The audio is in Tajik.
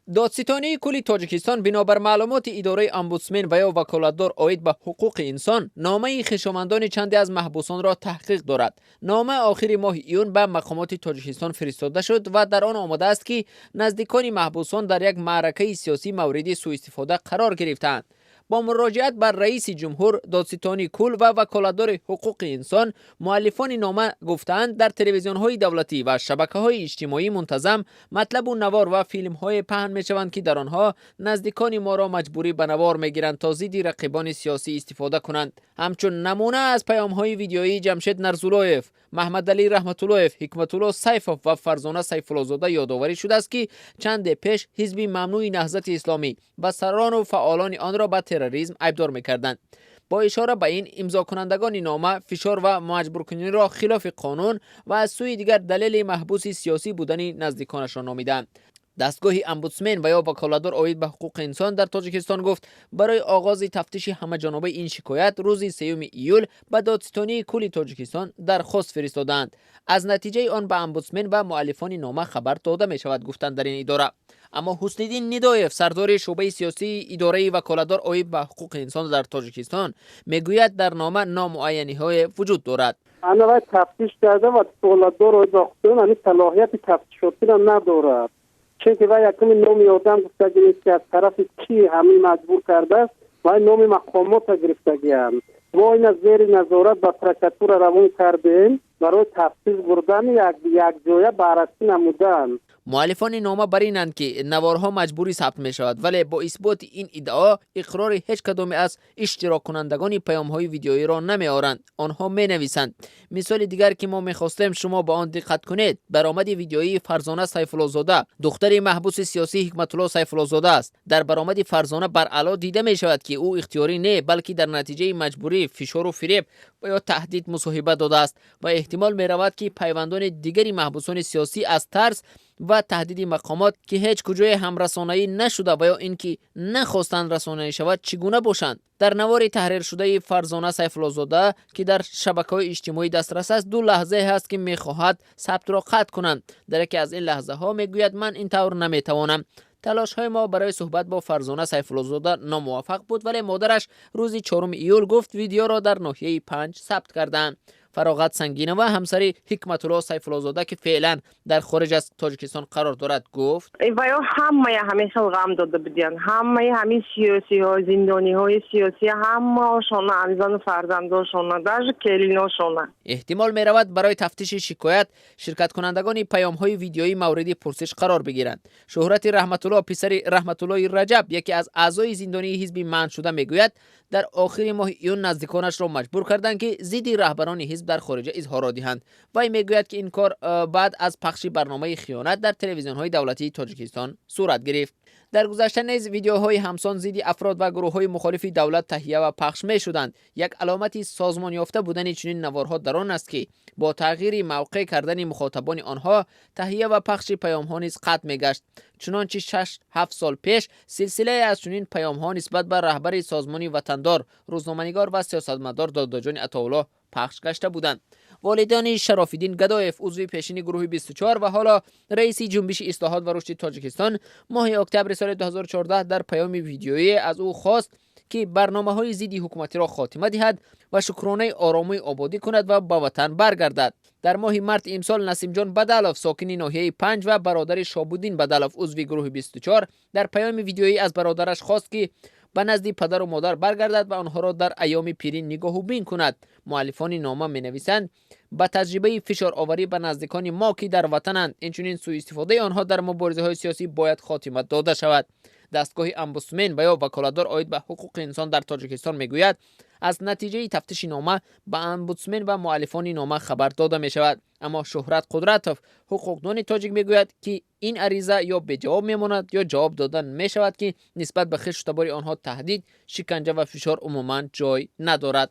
Додситонии кулли Тоҷикистон бинобар маълумоти идораи омбудсмен ва ё ваколатдор оид ба ҳуқуқи инсон номаи хешовандони чанде аз маҳбусонро таҳқиқ дорад. Нома охири моҳи июн ба мақомоти Тоҷикистон фиристода шуд ва дар он омадааст, ки наздикони маҳбусон дар як маъракаи сиёсӣ мавриди сӯистифода қарор гирифтаанд. Бо муроҷиат ба раиси ҷумҳур, додситони кул ва ваколатдори ҳуқуқи инсон, муаллифони нома гуфтаанд, дар телевизионҳои давлатӣ ва шабакаҳои иҷтимоӣ мунтазам матлабу навор ва филмҳое паҳн мешаванд, ки дар онҳо наздикони моро маҷбурӣ ба навор мегиранд, то зидди рақибони сиёсӣ истифода кунанд. Ҳамчун намуна аз паёмҳои видеоии Ҷамшед Нарзуллоев, Маҳмадалӣ Раҳматуллоев, Ҳикматулло Сайфов ва Фарзона Сайфуллозода ёдоварӣ шудааст, ки чанде пеш ҳизби мамнӯи Наҳзати Исломӣ ва сарону фаъолони онро ба терроризм айбдор мекарданд. Бо ишора ба ин, имзокунандагони нома фишор ва маҷбуркуниро хилофи қонун ва аз сӯи дигар далели маҳбуси сиёсӣ будани наздиконашро номиданд. Дастгоҳи омбудсмен ва ё ваколатдор оид ба ҳуқуқи инсон дар Тоҷикистон гуфт, барои оғози тафтиши ҳамаҷонобаи ин шикоят рӯзи 3 июл ба Додситонии кулли Тоҷикистон дархост фиристодаанд. Аз натиҷаи он ба омбудсмен ва муаллифони нома хабар дода мешавад, гуфтанд дар ин идора. Аммо Ҳусниддин Нидоев, сардори шӯъбаи сиёсии идораи ваколатдор оид ба ҳуқуқи инсон дар Тоҷикистон, мегӯяд, дар нома номуайяниҳое вуҷуд дорад. Ана вай тафтиш карда, ваколатдор оид ба ҳуқуқи ҳамин салоҳияти тафтишотиро надорад, чунки вай якуми номи одам гуфтагӣ нест, ки аз тарафи кӣ ҳамин маҷбур кардааст. Вай номи мақомота гирифтагианд. Мо ина зери назорат ба прокуратура равон кардем барои тафтиш бурдани, якҷоя баррасӣ намудан. Муаллифони нома бар инанд, ки наворҳо маҷбурӣ сабт мешавад, вале бо исботи ин иддао иқрори ҳеҷ кадоме аз иштироккунандагони паёмҳои видеоиро намеоранд. Онҳо менависанд: мисоли дигар, ки мо мехостем шумо ба он диққат кунед, баромади видеоии Фарзона Сайфуллозода, духтари маҳбуси сиёсӣ Ҳикматулло Сайфуллозода аст. Дар баромади Фарзона баръало дида мешавад, ки ӯ ихтиёрӣ не, балки дар натиҷаи маҷбурӣ, фишору фиреб ва ё таҳдид мусоҳиба додааст ва эҳтимол меравад, ки пайвандони дигари маҳбусони сиёсӣ аз тарс ва таҳдиди мақомот, ки ҳеҷ куҷое ҳам расонаӣ нашуда ва ё ин ки нахостанд расонаӣ шавад, чӣ гуна бошанд. Дар навори таҳриршудаи Фарзона Сайфуллозода, ки дар шабакаҳои иҷтимоӣ дастрас аст, ду лаҳзае ҳаст, ки мехоҳад сабтро қатъ кунанд. Дар яке аз ин лаҳзаҳо мегӯяд: «Ман ин тавр наметавонам». Талошҳои мо барои суҳбат бо Фарзона Сайфуллозода номуваффақ буд, вале модараш рӯзи 4 июл гуфт, видеоро дар ноҳияи Панҷ сабт кардаанд. Фароғат Сангинова, ҳамсари Ҳикматулло Сайфуллозода, ки феълан дар хориҷ аз Тоҷикистон қарор дорад, гуфт: Ваё ҳамая ҳамин хел ғам дода будиянд, ҳамаи ҳамин сиёсиҳо, зиндониҳои сиёсӣ, ҳамаошона, ҳамизану фарзандошона, даже келиношона. Эҳтимол меравад, барои тафтиши шикоят ширкаткунандагони паёмҳои видеоӣ мавриди пурсиш қарор бигиранд. Шӯҳрати Раҳматулло, писари Раҳматуллои Раҷаб, яке аз аъзои зиндонии ҳизби манъшуда, мегӯяд, дар охири моҳи июн наздиконашро маҷбур карданд, ки зидди раҳбарони ҳизб дар хориҷа изҳорот диҳанд. Вай мегӯяд, ки ин кор баъд аз пахши барномаи хиёнат дар телевизионҳои давлатии Тоҷикистон сурат гирифт. Дар гузашта низ видеоҳои ҳамсон зидди афрод ва гурӯҳҳои мухолифи давлат таҳия ва пахш мешуданд. Як аломати созмонёфта будани чунин наворҳо дар он аст, ки бо тағйири мавқеъ кардани мухотабони онҳо таҳия ва пахши паёмҳо низ қатъ мегашт. Чунончи 6-7 сол пеш силсилае аз чунин паёмҳо нисбат ба раҳбари созмони «Ватандор», рӯзноманигор ва сиёсатмадор Додоҷони Атоулло пахш гашта буданд. Волидони Шарофиддин Гадоев, узви пешини гурӯҳи 24 ва ҳоло раиси Ҷунбиши ислоҳот ва рушди Тоҷикистон, моҳи октябри соли 2014 дар паёми видеоӣ аз ӯ хост, ки барномаҳои зидди ҳукуматиро хотима диҳад ва шукронаи оромию ободӣ кунад ва ба ватан баргардад. Дар моҳи марти имсол Насимҷон Бадалов, сокини ноҳияи Панҷ ва бародари Шобуддин Бадалов, узви гурӯҳи 24, дар паёми видеоӣ аз бародараш хост, ки ба назди падару модар баргардад ва онҳоро дар айёми пирӣ нигоҳубин кунад. Муаллифони нома менависанд, ба таҷрибаи фишороварӣ ба наздикони мо, ки дар ватананд, инчунин сӯистифодаи онҳо дар муборизаҳои сиёсӣ бояд хотима дода шавад. Дастгоҳи омбудсмен ва ё ваколатдор оид ба ҳуқуқи инсон дар Тоҷикистон мегӯяд, аз натиҷаи тафтиши нома ба омбудсмен ва муаллифони нома хабар дода мешавад. Аммо Шӯҳрат Қудратов, ҳуқуқдони тоҷик, мегӯяд, ки ин ариза ё беҷавоб мемонад, ё ҷавоб дода мешавад, ки нисбат ба хешу табори онҳо таҳдид, шиканҷа ва фишор умуман ҷой надорад.